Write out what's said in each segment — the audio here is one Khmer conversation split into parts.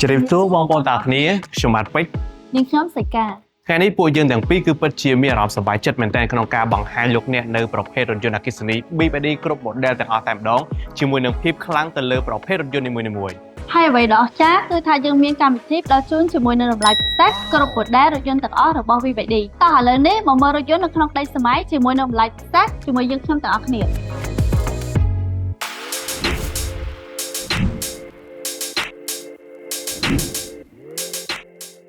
ជម្រាបសួរបងប្អូនទាំងអស់គ្នាខ្ញុំបាទពេជ្រ នាងខ្ញុំសីកា ថ្ងៃនេះពួកយើងទាំងពីរគឺពិតជាមានអារម្មណ៍សប្បាយចិត្តមែនទែនក្នុងការបង្ហាញលោកអ្នកនៅប្រភេទរថយន្តអគ្គិសនី BYD គ្រប់ model ទាំងអស់តែម្ដងជាមួយនឹងភាពខ្លាំងទៅលើប្រភេទរថយន្តនីមួយៗ ហើយអ្វីដ៏អស្ចារ្យគឺថាយើងមានកម្មវិធីផ្ដល់ជូនជាមួយនឹងតម្លៃពិសេសគ្រប់ model រថយន្តទាំងអស់របស់ BYD តោះឥឡូវនេះមកមើលរថយន្តនៅក្នុងក្តីសម័យជាមួយនឹងតម្លៃពិសេសជាមួយយើងខ្ញុំទាំងអស់គ្នា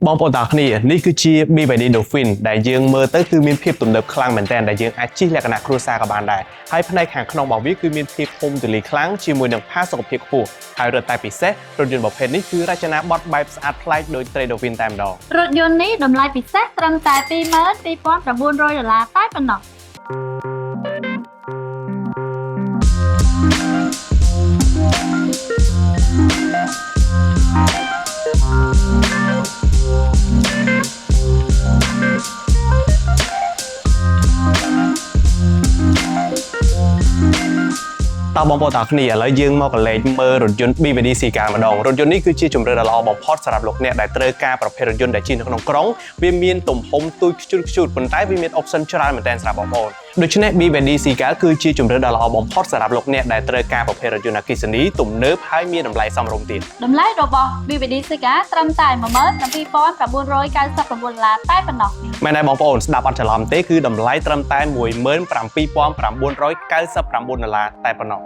បងប្អូនទាំងអស់គ្នានេះគឺជា BYD Dolphin ដែលយើងមើលទៅគឺមានភាពទំនើបខ្លាំងមែនទែនដែលយើងអាចជិះលក្ខណៈគ្រួសារក៏បានដែរហើយផ្នែកខាងក្នុងរបស់វាគឺមានភាពធំទូលាយខ្លាំងជាមួយនឹងផាសុកភាពខ្ពស់ហើយរឹតតែពិសេសរថយន្តប្រភេទនេះគឺរចនាបថបែបស្អាតប្លែកដូចត្រី Dolphin តែម្ដង រថយន្តនេះតម្លៃពិសេសត្រឹមតែ22,900ដុល្លារតែប៉ុណ្ណោះ តើបងប្អូនទាំងអស់គ្នាឥឡូវយើងមកកលេចមើលរថយន្ត BYD Seagull ម្ដងរថយន្តនេះគឺជាជម្រើសដ៏ល្អបំផុតសម្រាប់លោកអ្នកដែលត្រូវការប្រភេទរថយន្តដែលជិះនៅក្នុងក្រុងវាមានទំហំទូចខ្ជូតខ្ជូតប៉ុន្តែវាមាន option ច្រើនមែនទែនសម្រាប់បងប្អូនដូច្នេះ BYD Seagull គឺជាជម្រើសដ៏ល្អបំផុតសម្រាប់លោកអ្នកដែលត្រូវការប្រភេទរថយន្តអគ្គិសនីទំនើបហើយមានតម្លៃសមរម្យទៀត តម្លៃរបស់ BYD Seagull ត្រឹមតែ17,999ដុល្លារតែប៉ុណ្ណោះ មែនហើយបងប្អូនស្ដាប់អត់ច្រឡំទេគឺតម្លៃត្រឹមតែ17,999ដុល្លារតែប៉ុណ្ណោះ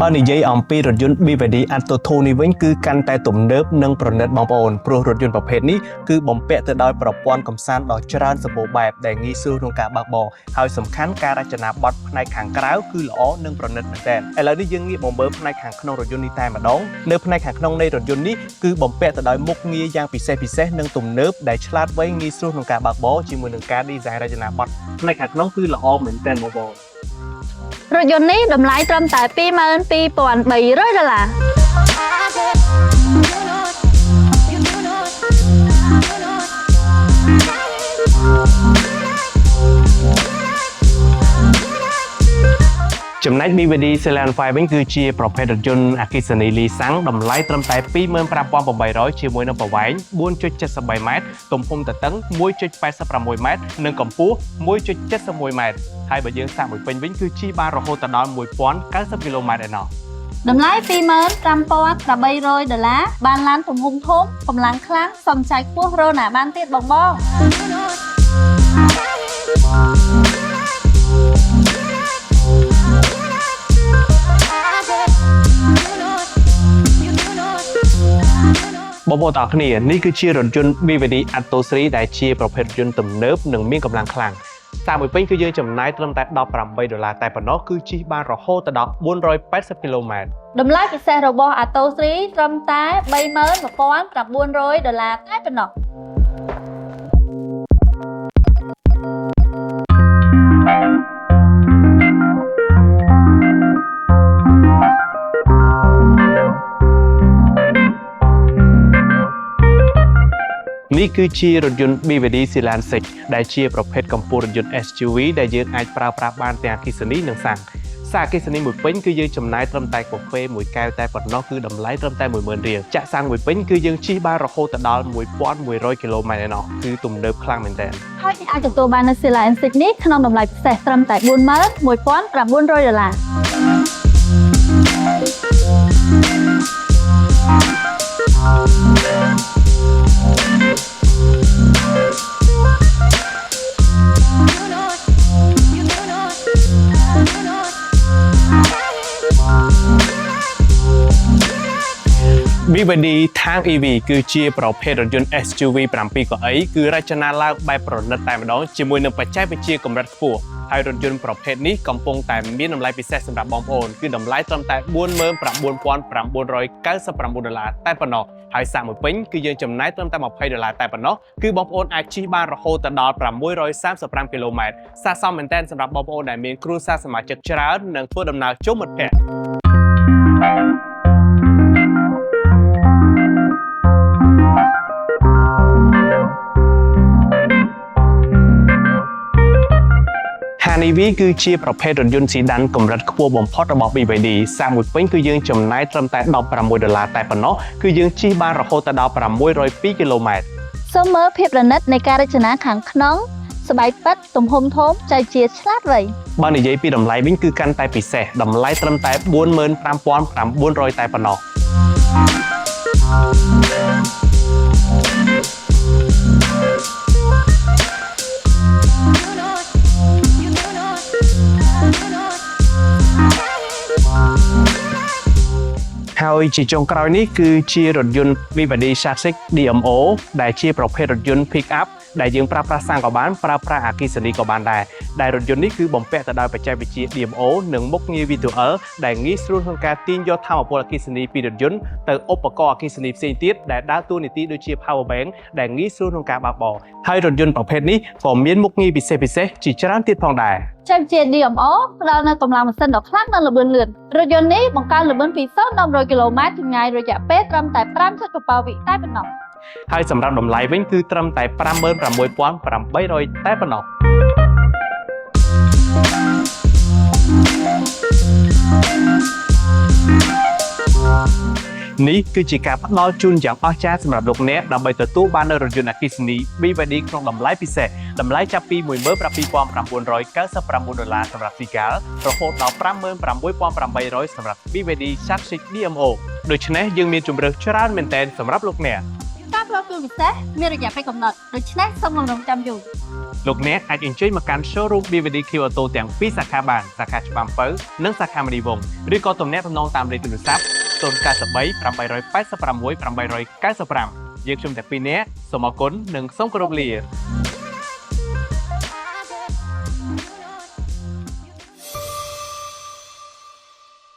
បើនិយាយអំពីរថយន្ត BYD Atto 2នេះវិញគឺកាន់តែទំនើបនិងប្រណិតបងប្អូនព្រោះរថយន្តប្រភេទនេះគឺបំពាក់ទៅដោយប្រព័ន្ធកំសាន្តដ៏ច្រើនសម្បូរបែបដែលងាយស្រួលក្នុងការបើកបរហើយសំខាន់ការរចនាបថផ្នែកខាងក្រៅគឺល្អនិងប្រណិតមែនទែនឥឡូវនេះយើងងាកមកមើលផ្នែកខាងក្នុងរថយន្តនេះតែម្ដងនៅផ្នែកខាងក្នុងនៃរថយន្តនេះគឺបំពាក់ទៅដោយមុខងារយ៉ាងពិសេសពិសេសនិងទំនើបដែលឆ្លាតវៃងាយស្រួលក្នុងការបើកបរជាមួយនឹងការ design រចនាបថផ្នែកខាងក្នុងគឺល្អមែនទែនបងប្អូន រថយន្តនេះតម្លៃត្រឹមតែ22,300ដុល្លារ ចំណែក BYD Sealion 5វិញគឺជាប្រភេទរថយន្តអគ្គិសនីលីសាំងតម្លៃត្រឹមតែ25,800ជាមួយនឹងប្រវែង4.73ម៉ែត្រទំហំទទឹង1.86ម៉ែត្រនិងកម្ពស់1.71ម៉ែត្រហើយបើយើងសាកមួយពេញវិញគឺជិះបានរហូតដល់1090គីឡូម៉ែត្រឯណោះ តម្លៃ25,800ដុល្លារបានឡានទំហំធំកម្លាំងខ្លាំងសំចៃខ្ពស់រណាបានទៀតបងបង បងប្អូនទាំងអស់គ្នានេះគឺជារថយន្ត BYD Atto 3ដែលជាប្រភេទរថយន្តទំនើបនិងមានកម្លាំងខ្លាំងតាមមួយពេញគឺយើងចំណាយត្រឹមតែ18ដុល្លារតែប៉ុណ្ណោះគឺជិះបានរហូតដល់480គីឡូម៉ែត្រ តម្លៃពិសេសរបស់ Atto 3ត្រឹមតែ31,900ដុល្លារតែប៉ុណ្ណោះ នេះគឺជារថយន្ត BYD Sealion 6ដែលជាប្រភេទកម្ពូលរថយន្ត SUV ដែលយើងអាចប្រើប្រាស់បានទាំងអគ្គិសនីនិងសាំងសាកអគ្គិសនីមួយពេញគឺយើងចំណាយត្រឹមតែកាហ្វេមួយកែវតែប៉ុណ្ណោះគឺតម្លៃត្រឹមតែ10000រៀលចាក់សាំងមួយពេញគឺយើងជិះបានរហូតដល់1100គីឡូម៉ែត្រឯណោះគឺទំនើបខ្លាំងមែនទែន ហើយអ្នកអាចទទួលបាននូវ Sealion 6នេះក្នុងតម្លៃពិសេសត្រឹមតែ41,900ដុល្លារ BYD ทาง EV គឺជាប្រភេទរថយន្ត SUV 7កៅអីគឺរចនាឡើងបែបប្រណិតតែម្ដងជាមួយនឹងបច្ចេកវិទ្យាកម្រិតខ្ពស់ហើយរថយន្តប្រភេទនេះកំពុងតែមានតម្លៃពិសេសសម្រាប់បងប្អូនគឺតម្លៃត្រឹមតែ49,999ដុល្លារតែប៉ុណ្ណោះហើយសាកមួយពេញគឺយើងចំណាយត្រឹមតែ20ដុល្លារតែប៉ុណ្ណោះគឺបងប្អូនអាចជិះបានរហូតដល់635គីឡូម៉ែត្រស័ក្តិសមមែនទែនសម្រាប់បងប្អូនដែលមានគ្រួសារសមាជិកច្រើននិងធ្វើដំណើរជុំមិត្តភ័ក្តិ Shan EV គឺជាប្រភេទរថយន្តស៊ីដានកម្រិតខ្ពស់បំផុតរបស់ BYD សាកមួយពេញគឺយើងចំណាយត្រឹមតែ16ដុល្លារតែប៉ុណ្ណោះគឺយើងជិះបានរហូតដល់602គីឡូម៉ែត្រ សូមមើលភាពប្រណិតនៃការរចនាខាងក្នុងស្បែកប៉ិតទំហំធំចៃជាឆ្លាតវៃ បើនិយាយពីតម្លៃវិញគឺកាន់តែពិសេសតម្លៃត្រឹមតែ45,900តែប៉ុណ្ណោះ ហើយជាចុងក្រោយនេះគឺជារថយន្ត BYD Shark 6 DMO ដែលជាប្រភេទរថយន្ត pick up ដែលយើងប្រើប្រាស់សាំងក៏បានប្រើប្រាស់អគ្គិសនីក៏បានដែរដែលរថយន្តនេះគឺបំពាក់ទៅដោយបច្ចេកវិទ្យា DMO និងមុខងារ V2L ដែលងាយស្រួលក្នុងការទាញយកថាមពលអគ្គិសនីពីរថយន្តទៅឧបករណ៍អគ្គិសនីផ្សេងទៀតដែលដើរតួនាទីដូចជា power bank ដែលងាយស្រួលក្នុងការបើកបរហើយរថយន្តប្រភេទនេះក៏មានមុខងារពិសេសៗជាច្រើនទៀតផងដែរ ចែកជា DMO ផ្ដល់នូវកម្លាំងម៉ាស៊ីនដ៏ខ្លាំងនិងល្បឿនលឿនរថយន្តនេះបង្កើនល្បឿនពី0ដល់100គីឡូម៉ែត្រចម្ងាយរយៈពេលត្រឹមតែ5.7វិតែប៉ុណ្ណោះ ហើយសម្រាប់តម្លៃវិញគឺត្រឹមតែ56,800តែប៉ុណ្ណោះនេះគឺជាការផ្ដល់ជូនយ៉ាងអស្ចារ្យសម្រាប់លោកអ្នកដើម្បីទទួលបាននូវរថយន្តអគ្គិសនី BYD ក្នុងតម្លៃពិសេសតម្លៃចាប់ពី17,999ដុល្លារសម្រាប់ Seagull រហូតដល់56,800សម្រាប់ BYD Shark 6 DMO ដូច្នេះយើងមានជម្រើសច្រើនមែនទែនសម្រាប់លោកអ្នក ការផ្ដល់ជូនពិសេសមានរយៈពេលកំណត់ដូច្នេះសូមកុំរងចាំយូរ លោកអ្នកអាចអញ្ជើញមកកាន់ showroom BYD Q Auto ទាំងពីរសាខាបានសាខាច្បារអំពៅនិងសាខាមនីវង្សឬក៏ទំនាក់ទំនងតាមលេខទូរស័ព្ទ093 886 895យើងខ្ញុំទាំងពីរនាក់សូមអរគុណនិងសូមគោរពលា។